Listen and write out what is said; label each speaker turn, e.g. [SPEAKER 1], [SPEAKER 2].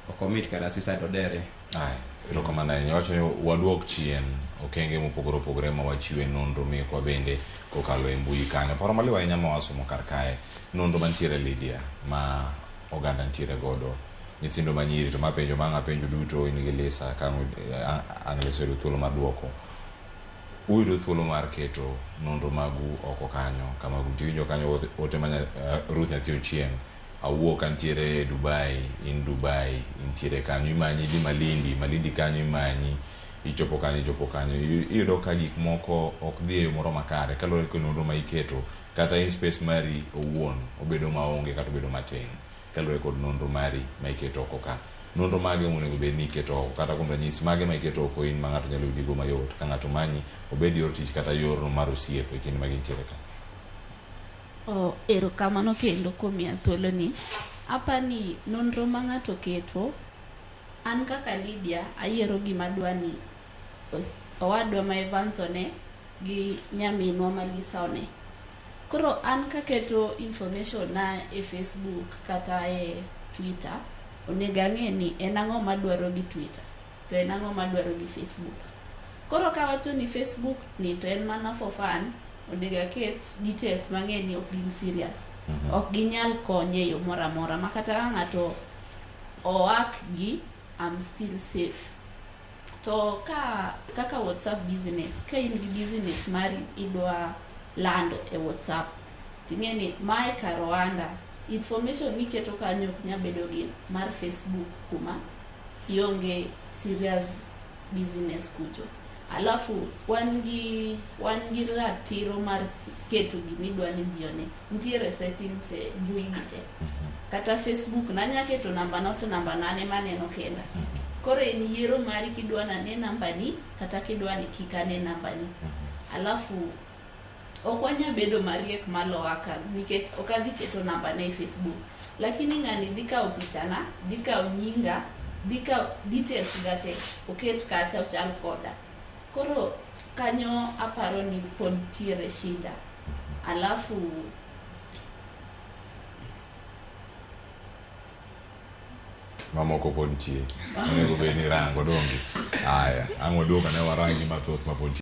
[SPEAKER 1] O commit kata suicide odere.
[SPEAKER 2] Aya, erokamano ahinya. Wacho ni waduok chien okenge mopogore opogore ma wachiwe nonro mekwa bende kokalo e mbui kanyo. Paro maliw ahinya ma wasomo kar kae, nonro mantiere Lydia ma oganda nitiere godo, nyithindo ma nyiri to ma penjo ma ang' apenjo duto in gi Lisa ka ang' Lisa oyudo thuolo mar duoko. Uyudo thuolo mar keto nonro magu oko kanyo kama guntie. Iwinjo kanyo ote ma Ruth nyathi Ochieng' Awuok antiere Dubai, in Dubai, intiere kanyo, imanyi idhi Malindi, Malindi kanyo imanyi, ichopo kanyo, ichopo kanyo. Iyudo ka gik moko ok dhi e yo moro makare kaluwore kod nonro ma iketo, kata in space mari owuon obedo maonge kata obedo matin kaluwore kod nonro mari ma iketo oko ka. Nonro mage monego bed ni iketo oko? Kata kuom ranyisi, mage ma iketo oko in ma ng'ato nyalo yudigo mayot ka ng'ato manyi, obed yor tich kata yorno mar osiep e kinde ma gintiere ka?
[SPEAKER 3] Oh, erokamano kendo kuom miya thuoloni. Apani nonro ma ng'ato keto, an kaka Lydia ayiero gima adwa ni owadwa ma Evans one gi nyaminwa ma Lisa one. Koro an kaketo information na e Facebook kata e Twitter, onego ang'e ni en ang'o madwaro gi Twitter to en ang'o madwaro gi Facebook. Koro kawacho ni Facebook ni to en mana for fun, onego aket details mang'e ni ok gin serious. Ok ginyal konye e yo moro amora ma kata ka ng'ato oak gi, I'm still safe. To ka kaka WhatsApp business, ka in gi business mari idwa lando e WhatsApp, ting'e ni mae kar ohanda, information miketo kanyo ok nyal bedo gi mar Facebook kuma ionge serious business kucho. Alafu wan gi wan gi ratiro mar keto gimidwa ni ji one. Nitiere settings e mbui gi te. Kata Facebook nanya keto namba na to namba na an ema aneno kenda. Koro en yiero mari kidwa nane namba ni kata kidwa ni kik ane namba ni. Alafu ok wanya bedo mariek malo hackers nikech ok adhi keto namba na e Facebook. Lakini ng'ani dhi kawo pichana, dhi kawo nyinga, dhi kawo details ga te, oket kacha ochal koda. Koro kanyo aparo ni pod ntiere shida. Alafu
[SPEAKER 2] Mamoko pod nitie. Onego bed ni irango donge. Aya, ang' waduok ane warangi mathoth ma pod nitie.